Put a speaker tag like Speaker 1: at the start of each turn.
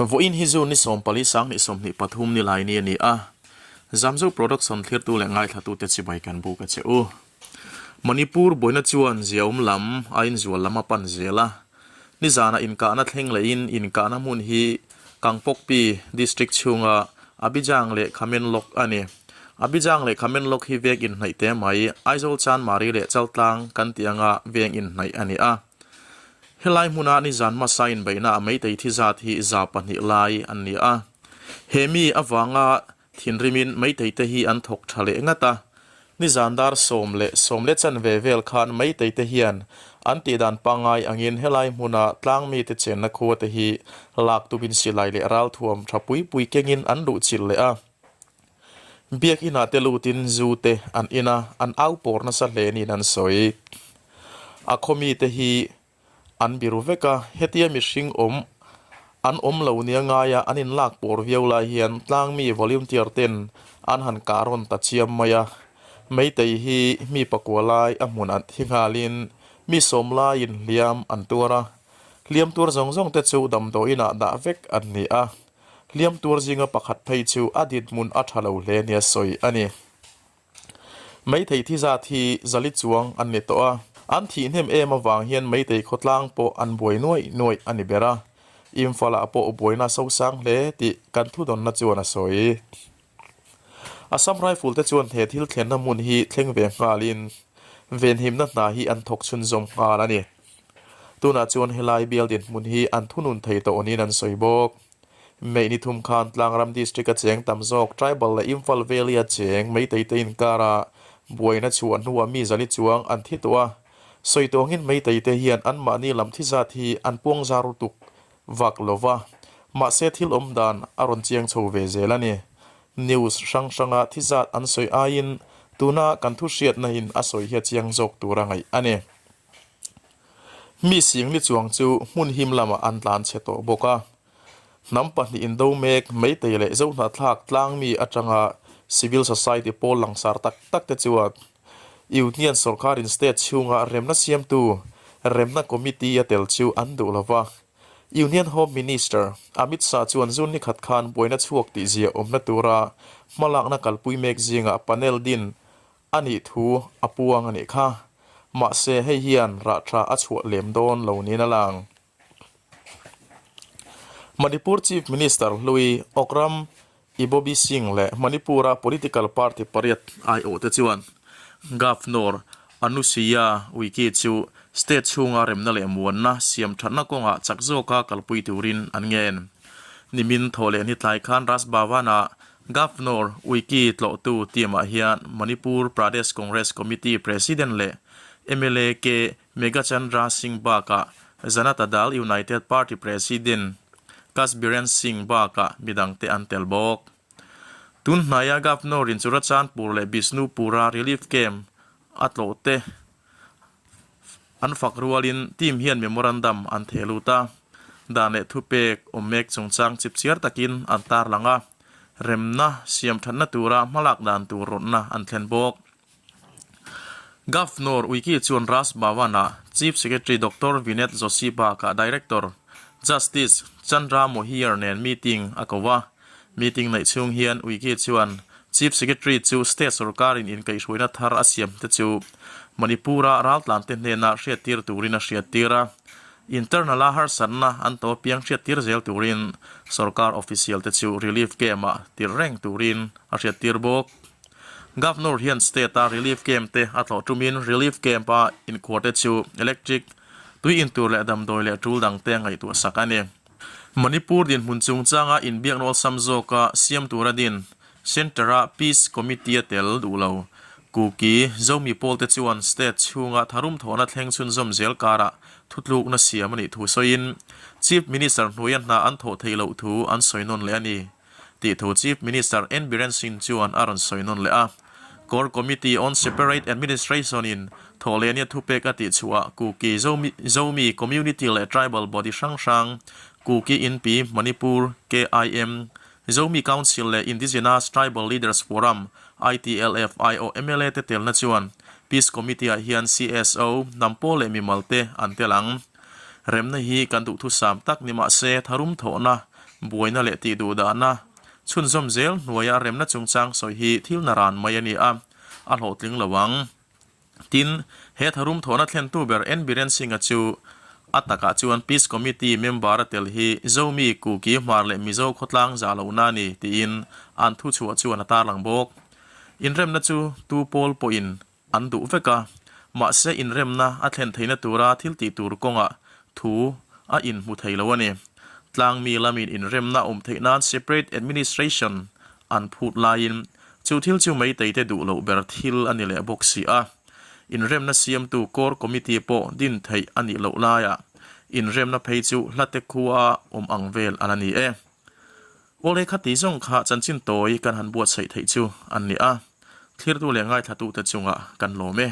Speaker 1: Vawiin hi June ni 14 2023 ni lai ni a ni a, Zamzo Production thlirtu leh ngaithlatute chibai kan buk a che u. Manipur buaina chuan ziaawm lam a inzual lam a pan zel a, nizanah inkahna thleng lehin inkahna hmun hi Kangpokpi District chhunga Abijang leh Khamenlok a ni. Abijang leh Khamenlok hi veng inhnaih te mai, Aizawl Chanmari leh Chaltlang kan tih anga veng inhnaih a ni a. Helai hmuna nizan hmasa inbeihna a meitei thi zat hi 200 lai an ni a. He mi avanga thinrimin meitei te hi an thawk tha leh ngat a. Nizan dar sawm leh sawm leh chanve vel khan meitei te hian an tihdan pangngai angin helai hmuna tlangmite chenna khua te hi lak tumin silai leh ralthuam tha pui pui kengin an luhchilh leh a. Biakinah te lutin zu te an in a, an au pawr nasa hle niin an sawi. A khawmite hi an biru vek a, hetia mihring awm an awm lo nia ngaia an inlak pawr viau lai hian tlangmi volunteer ten an han kah rawn ta chiam mai a. Meitei hi mi pakua lai a hmun an thi nghalin mi sawm laiin hliam an tuar a, hliam tuar zawng zawng te chu damdawiinah dah vek an ni a. Hliam tuar zinga pakhat phei chu a dinhmun a tha lo hle nia sawi a ni. Meitei thi zat hi zali chuang an ni tawh a, an thih hnem em avang hian meitei khawtlang pawh an buai nuaih nuaih a ni ber a, Imphal-ah pawh buaina a sosang hle tih kan thudawnna chuan a sawi. Assam Rifle te chuan he thil thlenna hmun hi thleng ve nghalin venhimna hna hi an thawk chhunzawm nghal a ni. Tunah chuan helai bial dinhmun hi an thunun thei tawh niin an sawi bawk. May ni thum khan Tlangram District a cheng tam zawk Tribal leh Imphal Valley a cheng Meitei te inkara buaina chhuah hnuah mi zali chuang an thi tawh a. Sawi tawngin Meitei te hian anmahni lam thi zat hi an puang zar lutuk vak lo va, mahse thil awm dan a rawn chiang chho ve zel a ni. News hrang hranga thi zat an sawi aiin tuna kan thu hriatna in a sawi hi a chiang zawk tur a ngaih a ni. Mi singli chuang chu hmun him lamah an tlan chhe tawh bawk a. Hnam pahnih indo mek Meitei leh Zohnahthlak tlangmi atanga civil society pawl langsar tak tak te chuan Union sorkarin state chhunga remna siamtu remna committee a tel chu an duh lo va. Union Home Minister Amit Shah chuan June ni khat khan buaina chhuak tih zia awmna tura hmalakna kalpui mek zingah panel din a nih thu a puang a nih kha. Mahse hei hian rah tha a chhuah lem dawn lo niin a lang. Manipur Chief Minister hlui Okram Ibobi Singh leh Manipur-a political party pariat aiawhte chuan Governor Anusuiya Uikey chu state chhunga remna leh muanna siam thatna kawngah chak zawka kalpui turin an ngen. Nimin thaw leh ni tlai khan Raj Bhavan-ah Governor Uikey tlawhtu team-ah hian Manipur Pradesh Congress Committee President leh mla K Meghachandra Singh bakah Janata Dal United Party President Kas Biren Singh bakah midangte an tel bawk. Tun hnaia Governor-in Churachandpur leh Bishnupur-a relief camp a tlawhte an fak rualin team hian memorandum an theh lut a, dan leh thupek awm mek chungchang chipchiar takin an tarlang a, remna siam thatna tura hmalak dan tur rawtna an thlen bawk. Governor Uikey chuan Raj Bhavan-ah Chief Secretary Doctor Vineet Joshi bakah Director Justice Chandra Mohiar nen meeting a ko a. Meeting neih chhung hian Uikey chuan Chief Secretary chu state sorkarin inkaihhruaina thar a siam te chu Manipur-a raltlante hnena hriattir turin a hriattir a. Internal-a harsatna an to piang hriattir zel turin sorkar official te chu relief camp-ah tirh reng turin a hriattir bawk. Governor hian state-a relief camp te a tlawh tumin relief camp-a inkhuar te chu electric, tui intur leh damdawi leh tul dang te a ngaihtuah sak a ni. Manipur dinhmun chungchanga inbiakna awlsam zawka siam tura din Centre-a Peace Committee a tel duh lo. Kuki, Zomi pawl te chuan state chhunga tharum thawhna thleng chhunzawm zel karah thutlukna siam a nih thu sawiin Chief Minister hnuaia hna an thawh theih loh thu an sawi nawn leh a ni. Tih thu Chief Minister N Biren Singh chuan a rawn sawi nawn leh a. Core Committee on Separate Administration in thawhlehnia thupek a tih chhuah Kuki Zomi Community leh Tribal Body hrang hrang Kuki Inpi Manipur, KIM, Zomi Council leh Indigenous Tribal Leaders Forum, ITLF, aiawh mla te telna chuan Peace Committee ah hian CSO, hnam pawl leh mimal te an tel ang. Remna hi kan duhthusam tak ni mahse tharum thawhna. Buaina leh tihduhdahna chhunzawm zel hnuaia remna chungchang sawi hi thil naran mai a ni a, a hlawhtling lo ang. Tin, he tharum thawhna thlentu ber N Biren Singh-a chu a takah chuan Peace Committee member a tel hi Zomi, Kuki, Hmar leh Mizo khawtlang zah lohna a ni tiin an thuchhuah chuan a tarlang bawk. Inremna chu tu pawl pawhin an duh vek a, mahse inremna a thlen theihna tura thil tih tur kawngah thu a inhmu thei lo a ni. Tlangmi lamin inremna awm theih nan separate administration an phut laiin chu thil chu Meiteite duh loh ber thil a ni leh bawk si a. Inremna siamtu Core Committee pawh din theih a nih loh laiah inremna phei chu hlate khua awm ang vel a la ni e. Awle khati zawng kha chanchin tawi kan han buatsaih theih chu an ni a, thlirtu leh ngaithlatute chungah kan lawm e.